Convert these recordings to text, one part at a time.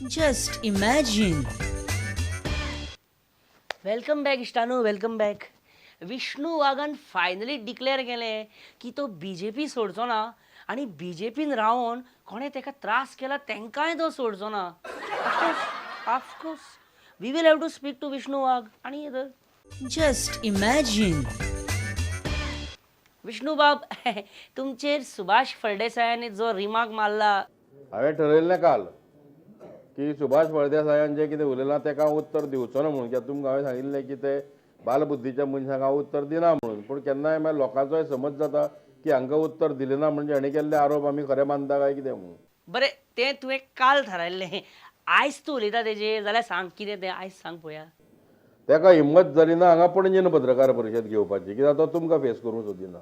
Just imagine. Welcome back इश्टानू, welcome back. Vishnu वाघान finally declare केलें की तो बी जे पी सोडचो ना आनी बी जे पीन रावन कोणें ताका त्रास केला तांकांय तो सोडचो ना. Of course, of course, we will have to speak to Vishnu Wagh. आनी तर Just imagine. Vishnu बाब, तुमचेर सुभाष फळदेसायांनी जो रिमार्क मारला. हांवें ठरयल्लें काल की सुभाष फळदेसायान जें कितें उलयलां तेका हांव उत्तर दिवचो ना म्हणून, कित्याक तुमकां हांवें सांगिल्लें की ते बालबुद्धीच्या मनशांक हांव उत्तर दिना म्हणून. पूण केन्नाय मागीर लोकांचोय समज जाता की हांकां उत्तर दिलें ना म्हणजे हांणी केल्ले आरोप आमी खरे मानता काय कितें म्हणून. बरें, तें तुवें काल थारायल्लें. आयज तूं उलयता तेजेर जाल्यार सांग कितें तें, आयज सांग पळोवया. तेका हिम्मत जाली ना हांगा पणजेन पत्रकार परिशद घेवपाची, कित्याक तो तुमकां फेस करूंक सोदिना.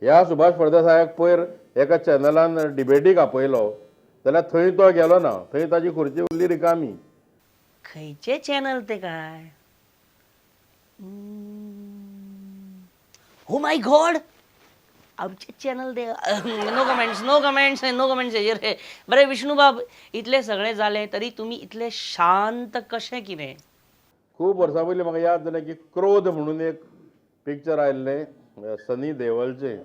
ह्या सुभाष फळदेसायाक पयर एका चॅनलान डिबेटीक आपयलो जाल्यार थंय तो गेलो ना, थंय ताजी खुर्ची उरली रिकामी. खंयचें चॅनल तें काय? ओ my God, आमचें चॅनल तें. No comments, no comments, no comments हेजेर. बरें विष्णू बाब, इतलें सगळें जालें तरी तुमी इतले शांत कशें कितें? खूब वर्सां पयलीं म्हाका याद जालें की क्रोध म्हणून एक पिक्चर आयिल्लें सनी देवलचें.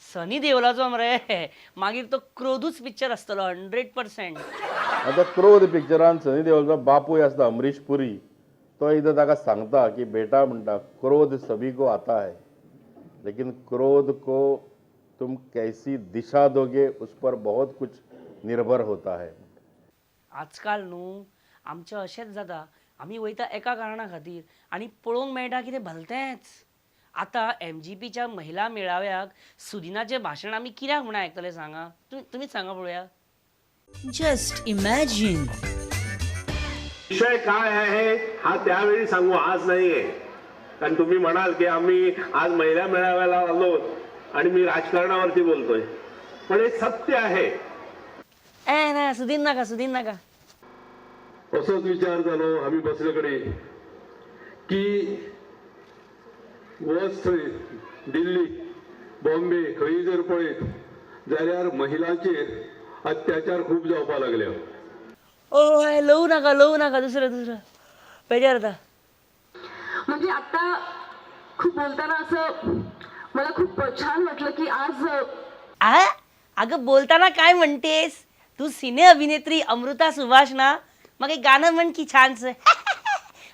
सनी देवलाचो मरे, मागीर तो क्रोधूच पिक्चर आसतलो 100%. आतां क्रोध पिक्चरान सनी देवलचो बापूय आसता अमरीश पुरी, तो एकदां ताका सांगता की बेटा, म्हणटा, क्रोध सभी को आता है, लेकिन क्रोध को तुम कैसी दिशा दोगे उस पर बहुत कुछ निर्भर होता है. आजकाल न्हू आमचें अशेंच जाता, आमी वयता एका कारणा खातीर आनी पळोवंक मेळटा कितें भलतेंच. आतां एम जी पीच्या महिला मेळाव्याक सुदिनाचें भाशण आमी कित्याक म्हूण आयकतले सांगा? तुमीच सांगा पळोवया. Just imagine. विषय काय आहे हा त्यावेळी सांगू, आज नाहीये. कारण तुम्ही म्हणाल की आम्ही आज महिला मेळाव्याला आलो आणि मी राजकारणावरती बोलतोय, पण हे सत्य आहे. ए ना, सुदीन नाका, सुदीन नाका. असोच विचार जालो आम्ही बसले कडेन की वच थंय दिल्ली, बॉम्बे खंय जर पळयत जाल्यार महिलांचेर अत्याचार खूब जावपाक लागले. ओ लवू नाका, लवू नाका. दुसरं दुसरं पेजार जाता. म्हणजे आता खूप बोलताना असं मला खूप छान वाटलं की आज आ अगं, बोलताना काय म्हणतेस तू? सिने अभिनेत्री अमृता सुभाष ना? मग एक गाणं म्हण की छानसं.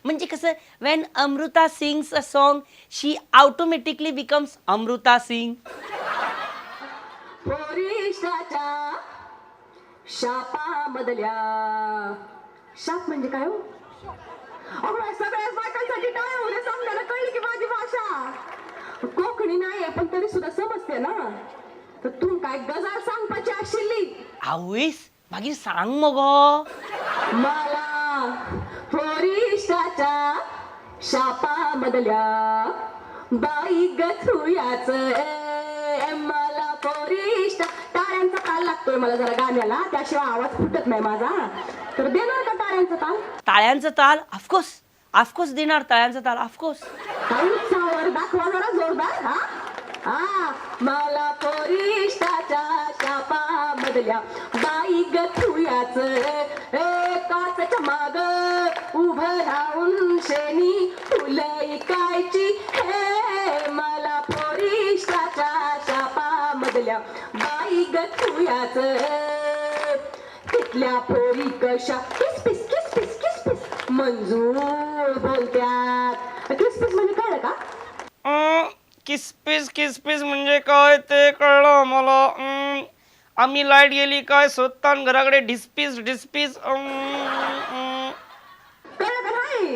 म्हणजे कसं, when Amruta sings a song, she automatically becomes Amruta Singh. पोरिष्टाच्या शापामधल्या. शाप म्हणजे काय हो? अगं, सगळ्याच बायकांसाठी टाळ्या होऊ दे. समजायला कळली की माझी भाषा कोकणी नाहीये, पण तरी सुद्धा समजते ना. तर तू काय गजाल सांगपाची आशिल्ली. आवयस, मागीर सांग मगो. मला पोरिष्टाच्या शापामधल्या बाई गथुयाच, मला पोरिष्ट. टाळ्यांचा ताल लागतोय मला जरा गाण्याला, त्याशिवाय आवाज फुटत नाही माझा. तर देणार का टाळ्यांचा ताल? टाळ्यांचं ताल? ऑफकोर्स, ऑफकोर्स देणार टाळ्यांचं ताल, ऑफकोर्स. काही उत्साहावर दाखवा जरा जोरदार. हा हा, मला पोरिष्टाच्या शापामधल्या बाई गथुयाच, ए काचच्या माग उभं राहून शेनी फुलं इकायची, हे मला पोरिष्टाच्या शापामधल्या बाई गथुयाच. तिथल्या पोरी कशा किसपिस किसपिस किसपिस मंजूळ बोलत्यात. किसपिस म्हणजे कळलं का? किसपीस किसपीस म्हणजे काय ते कळलं आम्हाला. आम्ही लाईट गेली काय सोदतान घराकडे ढिसपीस ढिसपीस. कळलं का नाही?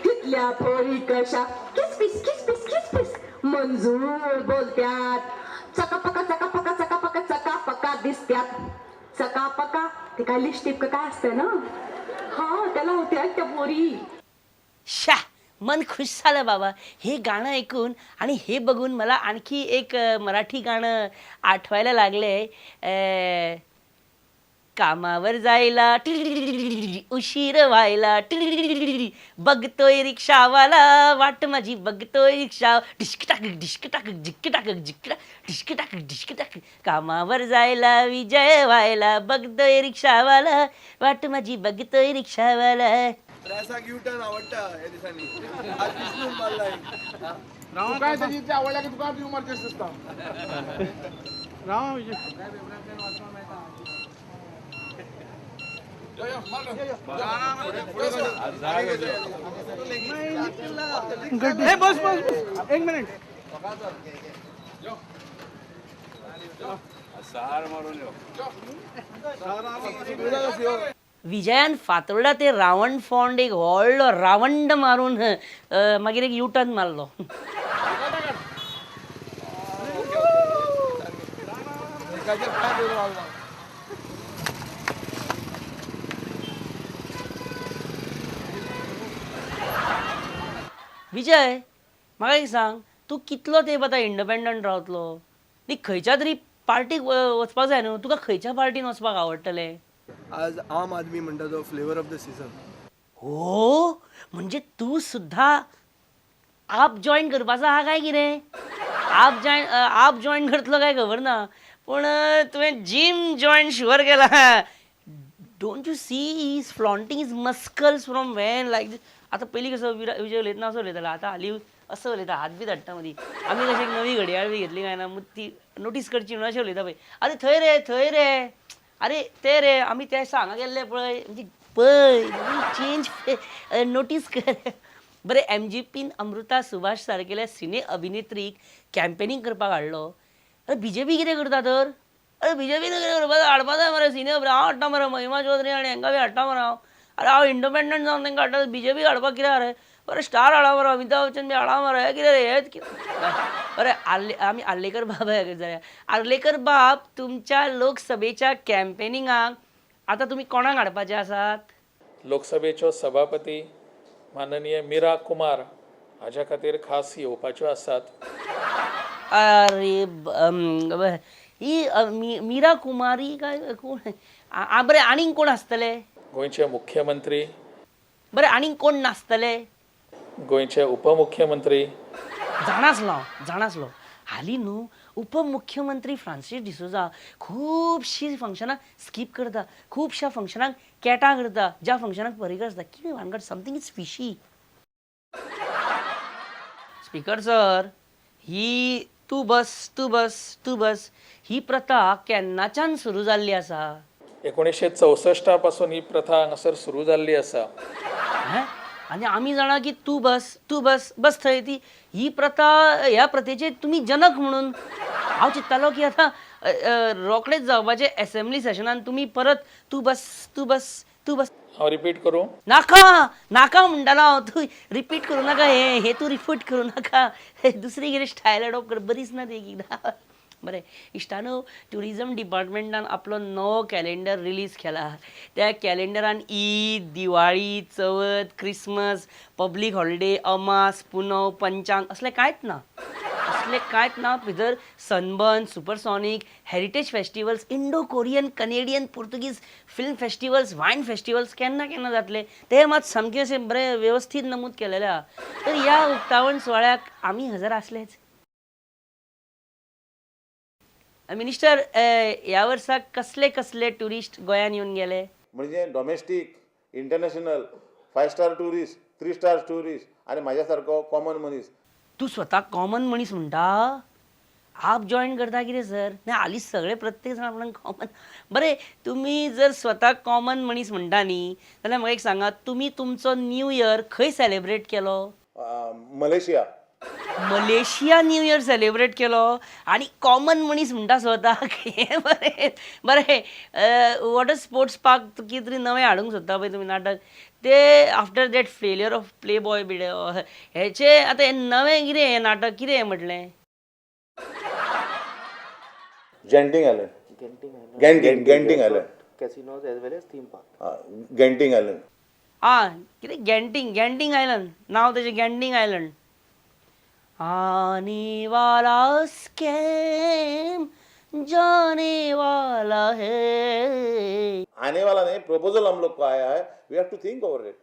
तिथल्या पोरी कशा किसपिस किसपिस किसपिस मंजूळ बोलत्यात, चकापका चकापका चकापका चकापका दिसत्यात. चकापका ते काय लिपस्टिक का काय असतं ना, हा त्याला होत्या त्या पोरी. शा, मन खुश झालं बाबा हे गाणं ऐकून. आणि हे बघून मला आणखी एक मराठी गाणं आठवायला लागले. कामावर जायला उशीर व्हायला, बघतोय रिक्षावाला वाट माझी बघतोय रिक्षा, डिस्क टाक डिस्क टाक जिक्क टाक जिक्क टाक डिस्क टाक डिस्क टाक, कामावर जायला विजय व्हायला, बघतोय रिक्षावाला वाट माझी बघतोय रिक्षावाला. प्रेसाक यू टर्न आवडटा ह्या दिसांनी. आज विष्णून मारला. तुका ताजी इतली आवडल्या की तुका दिवं मारचें दिसता. राव हे, बस बस बस, एक मिनिट. विजयान फातोर्डा ते रावण फोंड एक व्हडलो रावंड मारून मागीर एक यू टर्न मारलो. एकाचेर पांय दवरून रावला. विजय, म्हाका एक सांग, तूं कितलो तेंप आतां इंडिपेंडंट रावतलो? न्ही, खंयच्या तरी पार्टीक वचपाक जाय न्हू. तुका खंयच्या पार्टीन वचपाक आवडटलें? आज आम आदमी म्हणटा तो फ्लेवर ऑफ the season. हो, म्हणजे तूं सुद्दां आप जॉयन करपाचो आहा काय कितें? आप जॉयन करतलो काय खबर ना, पूण तुवें जीम जॉयन शुअर केला. Don't you see he's flaunting his muscles from when like? आतां पयलीं कसो विजय उलयतना असो उलयतालो, आतां हालीं असो उलयता, हात बी धाडटा मदीं. आमी कशें एक नवी घडयाळ बी घेतली काय ना, ती नोटीस करची म्हणून अशें उलयता पळय, अरे थंय रे, थंय रे, अरे ते रे, आमी ते दिसा हांगा गेल्ले पळय. म्हणजे पळय, चेंज नोटीस कर. बरें, एमजीपीन अमृता सुभाष सारकेल्या सिने अभिनेत्रीक कॅम्पेनींग करपाक हाडलो. अरे, बीजेपी कितें करता तर? अरे, बीजेपीन कितें करपाक हाडपा जाय मरे सिने. हांव हाडटा मरे महिमा चौधरी आनी हांकां बी हाडटा मरे हांव. अरे, हांव इंडिपेंडंट जावन तांकां हाडटा, बीजेपी हाडपाक कित्याक रे? बरें, स्टार हाडा मरे, अमिताभ बच्चन बी हाडा मरे. हें कितें रे, हें कितें? बरें, आर्ले आमी आर्लेकर बाब जाय. आर्लेकर बाब, तुमच्या लोकसभेच्या कॅम्पेनिंगाक आतां तुमी कोणाक हाडपाचे आसात? लोकसभेच्यो सभापती माननीय मीरा कुमार हाज्या खातीर खास येवपाच्यो आसात. अरे, ही मीरा कुमारी काय कोण? आ बरें, आनीक कोण आसतले? गोंयचे मुख्यमंत्री. बरें, आनीक कोण नासतले? गोंयचे उपमुख्यमंत्री. जाणा आसलो हांव, जाणा आसलो. हालीं न्हू उपमुख्यमंत्री फ्रांसीस डिसोजा खुबशीं फंक्शनां स्कीप करता, खुबश्या फंक्शनाक केटां करता, ज्या फंक्शनाक पर्रीकर आसता. कितें भानगड? Something is fishy. Speaker sir, ही तूं बस, तूं बस, तूं बस ही प्रथा केन्नाच्यान सुरू जाल्ली आसा? 1964 पासून ही प्रथा हांगासर सुरू जाल्ली आसा. हें, आनी आमी जाणा की तूं बस, तूं बस, बस थंय ती ही प्रथा, ह्या प्रथेचे तुमी जनक म्हणून हांव चिंत्तालो की आतां रोखडेच जावपाचे एसेंब्ली सेशनान तुमी परत तूं बस, तूं बस, तूं बस. हांव रिपीट करूं? नाका, नाका म्हणटालो हांव. तूं रिपीट करूं नाका हें. हें तूं रिपीट करूं नाका. दुसरी कितें स्टायल एडॉप्ट कर, बरीच ना ती एकदां. बरें इश्टानो, ट्युरिजम डिपार्टमेंटान आपलो नवो कॅलेंडर रिलीज केला. त्या कॅलेंडरान ईद, दिवाळी, चवथ, क्रिसमस, पब्लीक हॉलिडे, अमास, पुनव, पंचांग असलें कांयच ना, असलें कांयच ना. भितर sunburn, supersonic, heritage festivals, Indo Korean, Canadian, Portuguese film festivals, wine festivals केन्ना केन्ना जातले ते मात सामकें अशें बरें वेवस्थीत नमूद केलेलें आहा. तर ह्या उक्तावण सुवाळ्याक आमी हजर आसलेच. मिनिस्टर, ह्या वर्साक कसले कसले ट्युरिस्ट गोंयान येवन गेले? म्हणजे domestic, international, five star tourist, three star tourist आनी म्हाज्या सारको कॉमन मनीस. तूं स्वताक कॉमन मनीस म्हणटा? आप जॉयन करता कितें सर? ना, हालीं सगळे प्रत्येक जाण आपणाक कॉमन. बरें, तुमी जर स्वताक कॉमन मनीस म्हणटा न्ही, जाल्यार म्हाका एक सांगात, तुमी तुमचो न्यू इयर खंय सेलेब्रेट केलो? Malaysia. Malaysia new year celebrate केलो आनी कॉमन मनीस म्हणटा स्वताक. हें बरें. बरें, वॉटर स्पोर्ट्स पार्क कितें तरी नवें हाडूंक सोदता पळय तुमी नाटक ते, after that failure of Playboy बिडे हेचे, आतां हें नवें कितें, हें नाटक कितें हें म्हटलें? Genting Island, Genting, Genting Island. Casinos as well as theme park. Genting Island. आं, कितें गँटींग, गँटींग आयलंड नांव तेजें, गँटींग आयलंड. आने वाला स्कैम जाने वाला है. आने वाला नाही, प्रपोजल हम लोग को आया है, we have to think over it.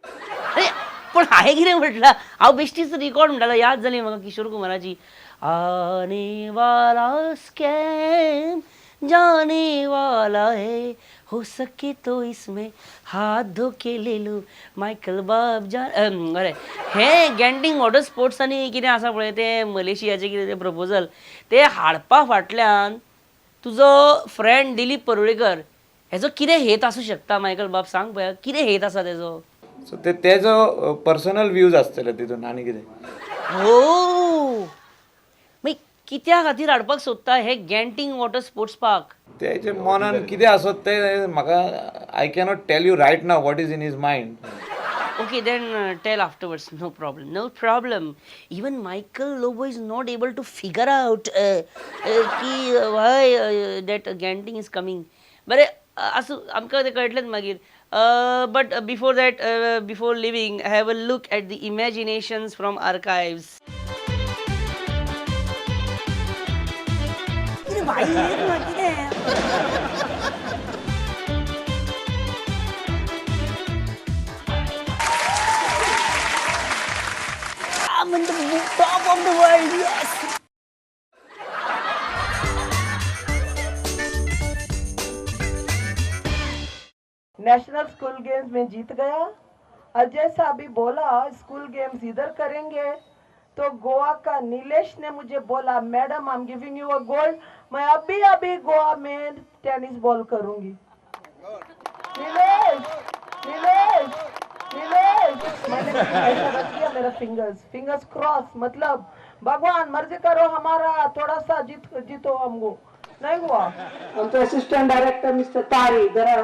अरे पण हांवें कितें म्हटलां, हांव बेश्टीच रिकॉर्ड म्हणटालो, याद जाली म्हाका किशोर कुमाराची आने वाला स्कैम जाने वाला है, हो सके तो इसमें हाथ धो के ले लो मायकल बाब जान. अरे हे गँटिंग वॉटर स्पोर्ट्स आनी कितें आसा पळय तें मलेशियाचें कितें तें प्रपोजल तें हाडपा फाटल्यान तुजो फ्रेंड दिलीप परुळेकर हेजो कितें हेत आसूं शकता? मायकल बाब सांग पळया कितें हेत आसा तेजो? सो ते तेजो पर्सनल व्यूज आसतले तितून आनी कितें. हो, मागीर कित्या खातीर हाडपाक सोदता हे गँटिंग वॉटर स्पोर्ट्स पार्क? तेजे मनान कितें आसत तें म्हाका I cannot tell you right now what is in his mind. Okay, then tell afterwards. No problem. No problem. Even Michael Lobo is not able to figure out की why that Genting is coming. बरें आसूं, आमकां तें कळटलेंच मागीर. But before that, before leaving, have a look at the imaginations from archives. कितें भाई कितें? I'm in the top of the world, yes! National school games में जीत गया और जैसा अभी बोला स्कूल गेम्स इधर करेंगे तो गोवा का नीलेश ने मुझे बोला madam I am giving you a gold, मैं अभी अभी गोवा में टेनिस बॉल करूंगी. नीलेश नीलेश नीलेश, मैंने ऐसा रख दिया मेरा फिंगर्स फिंगर्स क्रॉस, मतलब भगवान मर्जी करो हमारा, थोड़ा सा जीत जीतो हमको. नहीं हुआ. आमचो असिस्टंट डायरेक्टर मिस्टर तारी जरा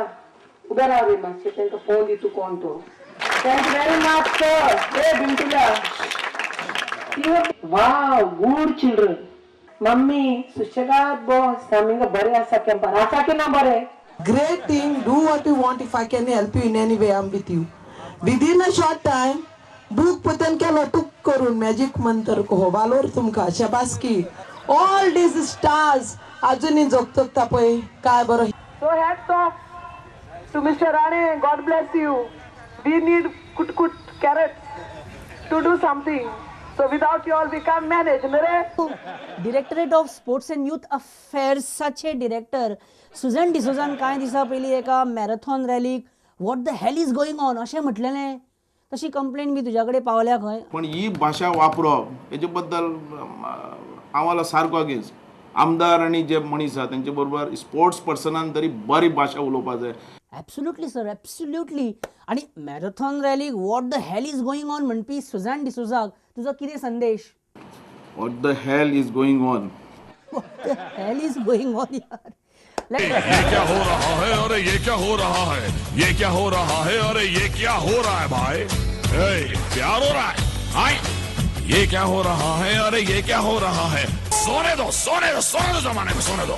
उबे राव रे मातशें, तांकां फोन दी तूं कोण तो. Thank you very much sir. ए बिंटुल्या, वाव गुड चिल्ड्रन. मम्मी सुशेगाद बस, आमी बरें आसा कॅम्पार, आसा की ना बरें? Great thing, do what you want. If I can help you in any way, I am with you. Within a short time book पतन केलो टूक करून मॅजीक मंत्र हो वालोर तुमकां शाबासकी. ऑल these stars अजूनही जगतगता पळय काय बरो. So hats off to Mister Rane, God bless you. We need कुटकुट carrots to do something. So without you all we can't manage. Mere directorate of sports and youth अफेअर्साचे director Susan डिसोजान कांय दिसां पयलीं एका marathon रॅलीक what the hell is going on अशें म्हटलेलें, तशी complain बी तुज्या कडेन पावल्या खंय? पण ही भाशा वापरप हेजे बद्दल हांव सारको अगेन्स्ट. आमदार आनी जे मनीस आसा तेंचे बरोबर स्पोर्ट्स पर्सनान तरी बरी भाशा उलोवपाक जाय. Absolutely sir, absolutely. आनी marathon रॅलीक what the hell is going on म्हणपी सुजन डिसोजाक तुजो कितें संदेश? What the hell is going on, what the hell is going on यार. ये क्या हो रहा है? अरे ये क्या हो रहा है? ये क्या हो रहा है? अरे ये क्या हो रहा है भाई? ए, प्यार हो रहा है हाय. ये क्या हो रहा है? अरे ये क्या हो रहा है? सोने दो, सोने दो, सोने दो, जमाने को सोने दो.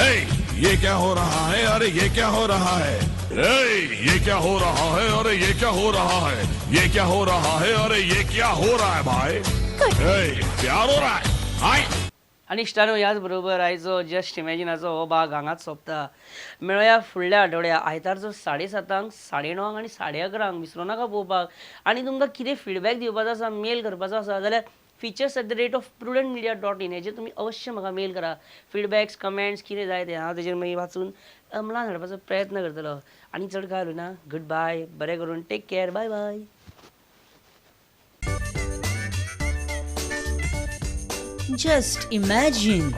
ए, ये क्या हो रहा है? अरे ये क्या हो रहा है? ए, ये क्या हो रहा है? अरे ये क्या हो रहा है? ये क्या हो रहा है? अरे ये क्या हो रहा है भाई? ए, प्यार हो रहा है हाय. आनी इश्टानो, ह्याच बरोबर आयचो जस्ट इमॅजिनाचो हो भाग हांगाच सोंपता. मेळया फुडल्या आठवड्या आयतारचो 7:30, 9:30 आनी 11:30. विसरूं नाका पळोवपाक. आनी तुमकां कितें फिडबॅक दिवपाचो आसा, मेल करपाचो आसा जाल्यार features@prudentmedia.in हेजेर तुमी अवश्य म्हाका मेल करा. फिडबॅक्स, कमेंट्स कितें जाय तें हांव तेजेर मागीर वाचून अंमलान हाडपाचो प्रयत्न करतलो. आनी चड कांय उलयना. गुड बाय, बरें करून, take care, bye bye. Just imagine.